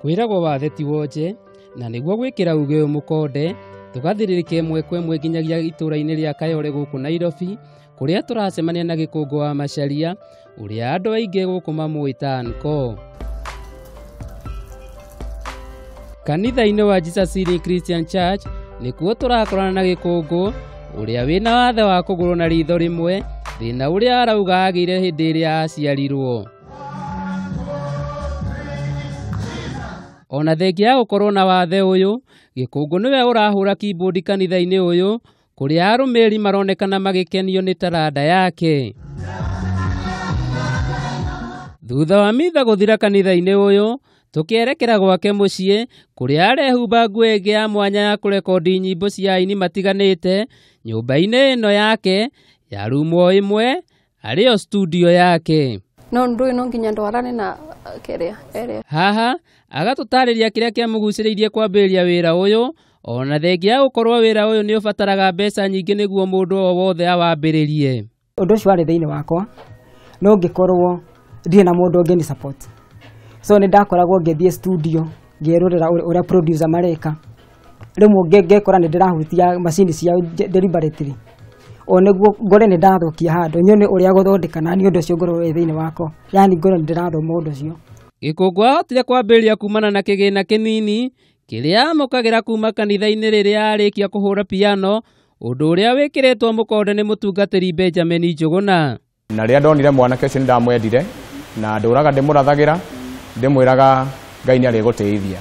Kwĩragwo wathe ti wonje na nĩguo gwĩkĩra uge ũyũ mũkonde tũgathĩrĩrĩke ĩmwe kwa ĩmwe nginyagia itũra-inĩ rĩa Kayole gũkũ Nairobi kũrĩa tũracemania na Gĩkũngũ wa Macharia ũrĩa andũ aingĩ gũkũ mamũĩ ta Anko. Kanitha-inĩ wa Jesus Healing Christian Church nĩkuo tũrakorana na Gĩkũngũ ũrĩa wĩna wathe wa kũgũrũ na ritho rĩmwe thĩna ũrĩa arauga agĩire hĩndĩ ĩrĩa aciarirwo. Ona thengia ya gũkorwo na wathe ũyũ, Gĩkũngũ nĩwe ũrahũra keyboard kanitha-inĩ ũyũ kũrĩa arũmĩrĩri maronekana magĩkenio nĩ taranda yake. Thutha wa mitha gũthira kanitha-inĩ ũyũ, tũkĩerekera gwake mũciĩ kũrĩa arehumba nguo ĩngĩ ya mwanya ya kũrekondi nyĩmbo cia aini matiganĩte nyũmba-inĩ ĩno yake ya rumu o ĩmwe arĩyo studio yake. No ndũĩ no nginya ndwarane na kĩrĩa area. Haha agatũtarĩria kĩrĩa kĩamũgucĩrĩirie kwambĩrĩria wĩra ũyũ ona thengia ya gũkorwo wĩra ũyũ nĩ ũbataraga mbeca nyingĩ nĩguo mũndũ o wothe awambĩrĩrie. Ũndũ ũcio warĩ thĩinĩ wakwa no ngĩkorwo ndirĩ na mũndũ ũngĩ ni support, so nĩ ndakoragwo ngĩthiĩ studio ngĩrorera ũrĩa producer mareka, rĩmwe ngekora nĩ ndĩrahutia macini ciao deliberately o nĩguo ngore nĩ ndathũkia handũ nyone ũrĩa gũthondeka na nĩ ũndũ ũcio ngorwo wĩ thĩinĩ wakwa, yani ngorwo nĩ ndĩrathoma ũndũ ũcio. Gĩkũngũ ahotire kwambĩrĩria kumana na kĩgĩna kĩnini kĩrĩa amũkagĩra kuma kanitha-inĩ rĩrĩa arĩkia kũhũra piano, ũndũ ũrĩa wĩkĩrĩtwo mũkonde nĩ mũtungatĩri Benjamin Njũgũna. Na rĩrĩa ndonire mwanake ũcio nĩndamwendire na ndũraga ndĩmũrathagĩra ndĩmwĩraga Ngai nĩarĩgũteithia.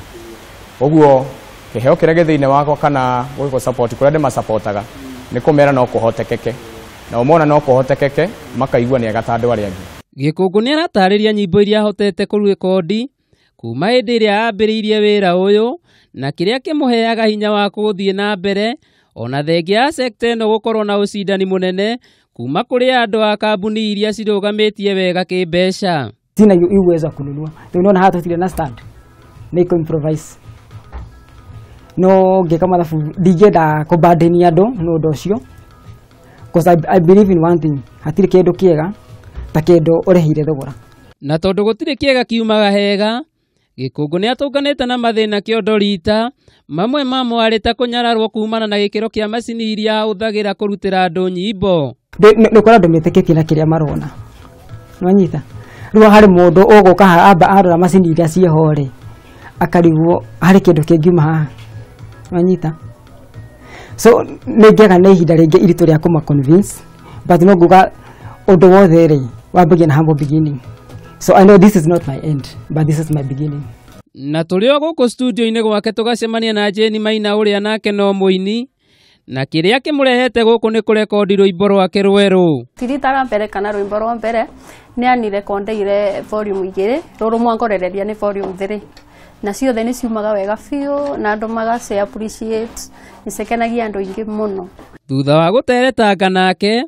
Ũguo kĩheo kĩrĩa gĩ thĩinĩ wakwa kana gũgũ support kũrĩa ndĩmasapotaga nĩ kũmera no kũhotekeke na ũmona no kũhotekeke makaigua nĩ ega ta andũ arĩa angĩ. Gĩkũngũ nĩ aratarĩria nyĩmbo iria ahotete kũrekondi kuma hĩndĩ ĩrĩa ambĩrĩirie wĩra ũyũ na kĩrĩa kĩmũheaga hinya wa gũthiĩ na mbere ona thengia ya sekta ĩno gũkorwo na ũcindani mũnene kuma kũrĩ andũ a kambuni iria cirũgamĩtie wega kĩmbeca. Sina uwezo wa kununua, ndio unaona hata tutire na stand nĩ kũ improvise no ngĩka mathabu ndingĩenda kũbandĩnia andũ nĩ ũndũ ũcio, because I believe in one thing, hatirĩ kĩndũ kĩega ta kĩndũ ũrĩhĩire thogora. Na tondũ gũtirĩ kĩega kiumaga hega, Gĩkũngũ nĩ atũnganĩte na mathĩna kĩondo rita mamwe mamo arĩ ta kũnyararwo kumana na gĩkĩro kĩa macini iria ahũthagĩra kũrutĩra andũ nyĩmbo. Nĩ ũkora andũ metĩkĩtie na kĩrĩa marona, nĩwanyita rĩu harĩ mũndũ ũgũka amba arora macini iria ciĩho rĩ akarigwo harĩ kĩndũ kĩngiuma haha, nĩwanyita. So nĩ ngĩaga na ihinda rĩngĩ iritũ rĩa kũma convince, but no nguga ũndũ wothe rĩ wambagia na humble beginning. So I know this is not my end, but this is my beginning. Na tũrĩ o gũkũ studio-inĩ gwake tũgacemania na Jane Maina ũrĩa nake no mũini na kĩrĩa kĩmũrehete gũkũ nĩ kũrekondi rwĩmbo rwake rwerũ. Ti rita rĩa mbere kana rwĩmbo rwa mbere nĩ anirekondeire volume 2 rũrũ mwangorereria nĩ volume 3 na ciothe nĩ ciumaga wega biũ na andũ magaci appreciate, nĩcikenagia andũ aingĩ mũno. Thutha wa gũteretanga nake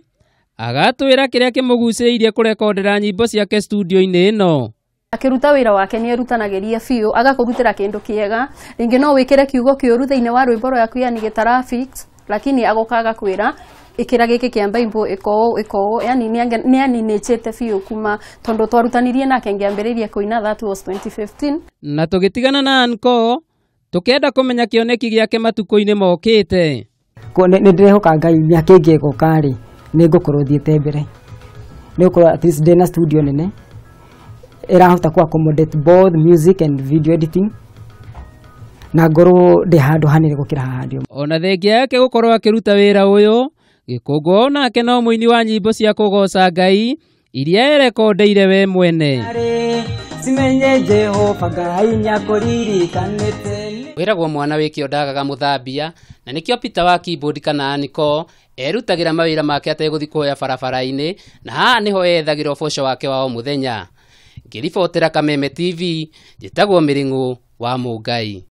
agatwĩra kĩrĩa kĩmũgucĩrĩirie kũrekondera nyĩmbo ciake studio-inĩ ĩno. Akĩruta wĩra wake nĩ erutanagĩria biũ agakũrutĩra kĩndũ kĩega, rĩngĩ no wĩkĩre kiugo kĩũru thĩinĩ wa rwĩmbo rwaku yani gĩtarafix, lakini agoka agakwĩra ĩkĩra gĩkĩ kĩa Bible ĩko ũũ ĩko ũũ, yani nĩ aninĩchĩte biũ kuma tondũ twarutanirie nake ngĩambĩrĩria kũina, that was 2015. Na tũgĩtigana na Anko tũkĩenda kũmenya kĩoneki gĩake matukũ-inĩ mokĩte. Nĩ ndĩrehoka Ngai mĩaka ĩngĩ ĩgũka rĩ nĩ ngũkorwo thiĩte mbere, nĩ ngũkorwo at least ndĩna studio nene ĩrahota ku accommodate both music and video editing na ngorwo ndĩ handũ hanene gũkĩra haha ndĩ. Ona thengia yake gũkorwo akĩruta wĩra ũyũ, Gĩkũngũ onake no mũini wa nyĩmbo cia kũgoca Ngai iria erekondeire we mwene. Simenye Jehova Ngai nĩakũririkanĩte. Wĩragwo mwana wĩkĩo ndagaga mũthambia na nĩkĩo Peter wa keyboard kana Aniko erutagĩra mawĩra make ategũthiĩ kũhoya barabara-inĩ na haha nĩho ethagĩra ũboco wake wa o mũthenya. Ngĩribotera Kameme TV, njĩtagwo Mĩrĩng'ũ wa Mũngai.